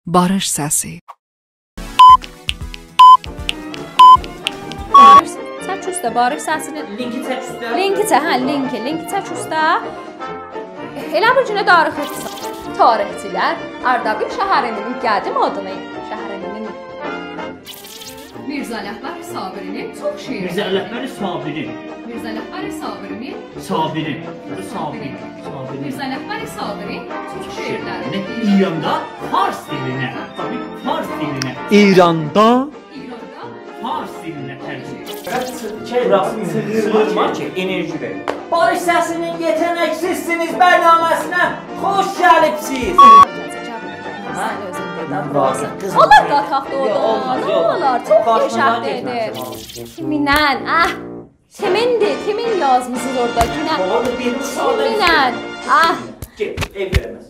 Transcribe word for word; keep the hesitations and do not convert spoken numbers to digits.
باریش سسی. باریش، چک اوسته، باریش سسینی. لینکی چک اوسته. لینکی چک، هه، لینکی، لینکی چک اوسته. ائله بیر گونه داریخیرسان. تاریخچی‌لر اردبیل شهری‌نین قدیم آدینی، شهری‌نین میرزا لهبر صابری‌نین چوخ شعری. میرزا لهبر صابری. میرزا لهبر صابری‌نین صابری. صابری. صابری. میرزا لهبر صابری چوخ شعرلری. ایراندا فارس دیلینه، تابی، فارس دیلینه. ایراندا ایراندا فارس دیلینه ترجمه. چیخیرما کی، انرژی وئریر. باریش سسی‌نین یئته‌نک‌سیزسینیز برنامه‌سینه خوش گلیبسیز. هه؟ من رازی. اولار قاتاق دا اورادا. یوخ، اولماز، نه یوخ. اولار؟ چوخ قشنگ دئدی. کیمینن؟ اه، کیمیندیر؟ کیمین یازمیسینیز اورادا؟ کیمینن؟ بابا، بو بیر ساده بیر شئی. کیمینن؟ اه. گئت، ائو وئرمز.